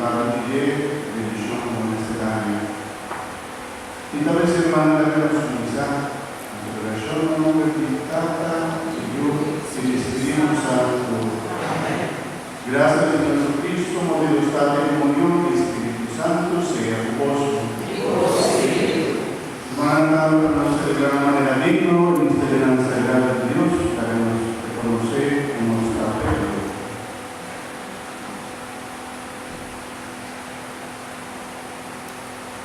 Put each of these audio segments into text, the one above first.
parti di dje, bendishon ku bo mester haña. I ta mester manda ku nos kuminsá nos orashon na nomber di Tata, Yu i di Spiritu Santu. Amèn. Grasia di Señor Jesucristo, amor di Dios Tata i komunion di Spiritu Santu sea ku boso. I ku bo spiritu. Rumannan, pa nos selebrá na manera digno e misterionan sagrado di Dios, laga nos rekonosé ku nos ta pekadó.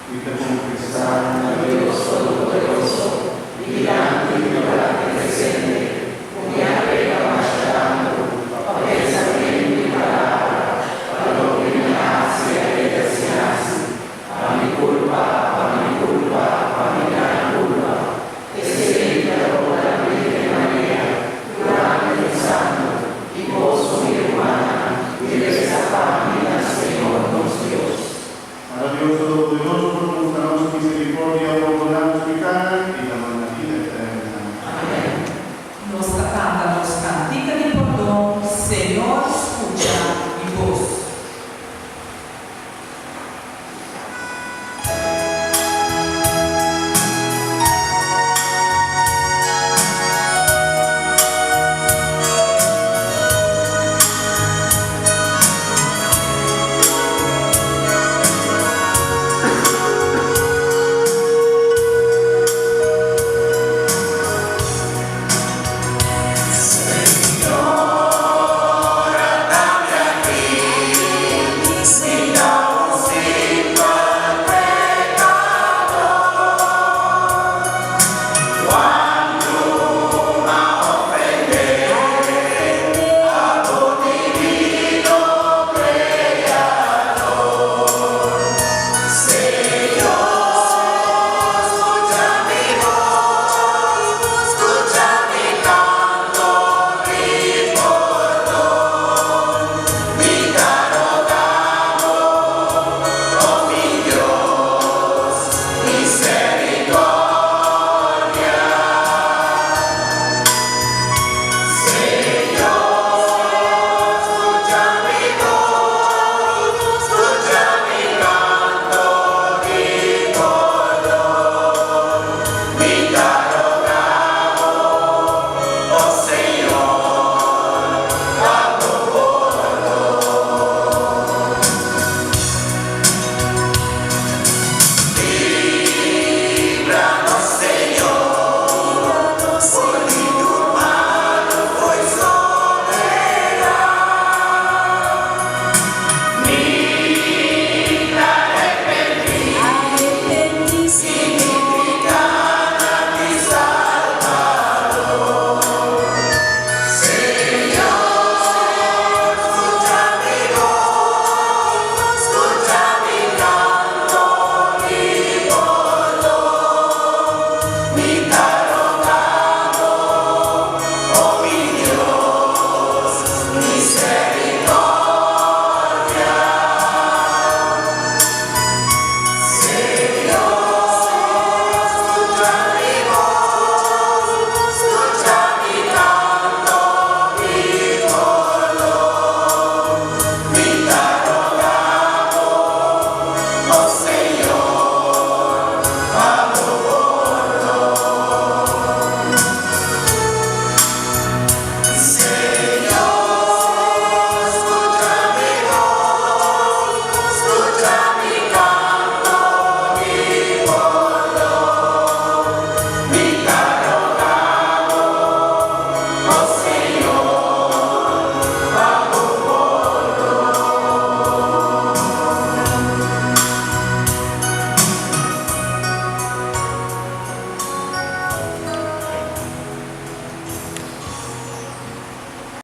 Mi ta konfesá na Dios Todopoderoso i.